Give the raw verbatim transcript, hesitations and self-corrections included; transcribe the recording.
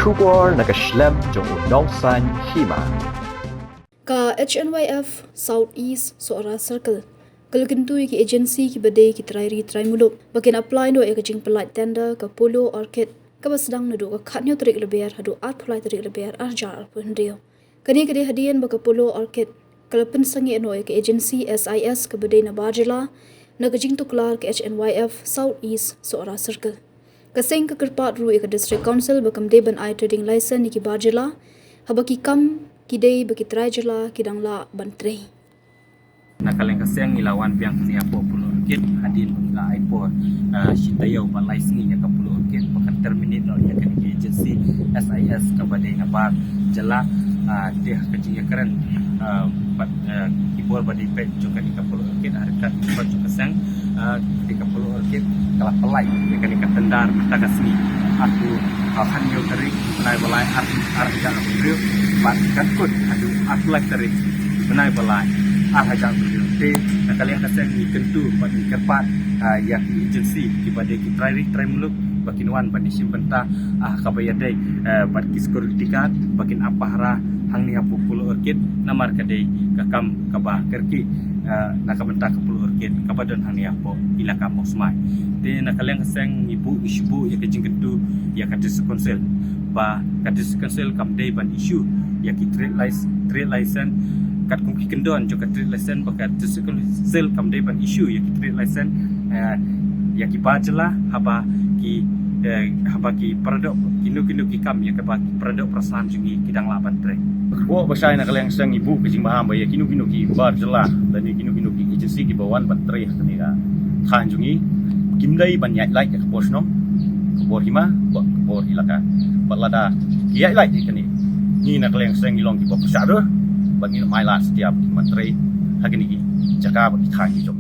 Khubor na ka shlem jong u Nongsaiñ Hima. Ka H N Y F South East Sohra Circle ka la kyntu ïa ki agency kiba dei ki trai ri trai muluk ba kin apply noh ïa ka jingpyllait tender ka Polo Orchid kaba sdang naduh ka khatnïew tarik Lber haduh arphew lai tarik Lber arhajar arphew hynriew. Kane ka dei hadien ba ka Polo Orchid ka la pynsangeh noh ïa ka agency S I S kaba dei na bar jylla na ka jingtuklar ka H N Y F South East Sohra Circle. Ka seng ka kyrpad ruh ïa ka District Council ba kam dei ban ai trading license ïa ki bar jylla haba ki kam ki dei ba ki trai jylla ki dang lah ban trei. Na ka liang ka seng ngi la wan biang hangne hapoh Polo Orchid hadien ba ngi la ai por, ah, shi taïew bad lai sngi ïa ka Polo Orchid ba kan terminate noh ïa kane ka agency S I S kaba dei na bar jylla, ah, te ha ka jingïakren, ah, bad, ah, ki bor ba dei peit jong kane ka Polo Orchid ha ryngkat ki bor jong ka seng, ah, kane ka Polo Orchid ka la pyllait ïa kane ka tender mynta ka sngi. Haduh, ah, khatnïew tarik bnai ba lai ar, arhajar arphew hynriew bad kan kut haduh arphew lai tarik bnai ba lai arhajar arphew hynriew. Te na ka liang ka seng ngi kyntu bad ngi kyrpad, ah, ïa ki agency kiba dei ki trai ri trai muluk ba kin wan ban ïashim bynta, ah, kaba ïadei, eh, bad ki security guard ba kin ap pahara hangne hapoh Polo Orchid namar ka dei ka kam kaba kyrkieh, eh, na ka bynta ka Polo Orchid kaba don hangne hapoh ilaka Mawsmai. Te na ka liang ka seng ngi buh ngi shu buh ïa ka jingkyntu ïa ka District Council ba ka District Council kam dei ban issue ïa ki trade license, trade license katkum ki kyndon jong ka trade license ba ka District Council kam dei ban issue ïa ki trade license, eh, ïa ki bar jylla haba ki, eh, haba ki para doh kino kino ki kam ïa kaba ki para doh para san jong ngi ki dang lah ban trei. Ka kwah ba shai na ka liang seng ngi buh ka jingbaham ba ïa kino kino ki bar jylla lane kino kino ki agency kiba wan ban trei ha kane ka thaiñ jong ngi kim dei ban ïaid lait ïa ka bor shnong, ka bor hima bad ka bor ilaka. Bad lada ki ïaid lait ïa kane, ngi na ka liang seng ngi long kiba pyrshah ruh bad ngi ym ailad satia ba kin wan trei ha kine ki jaka bad ki thaiñ ki jong.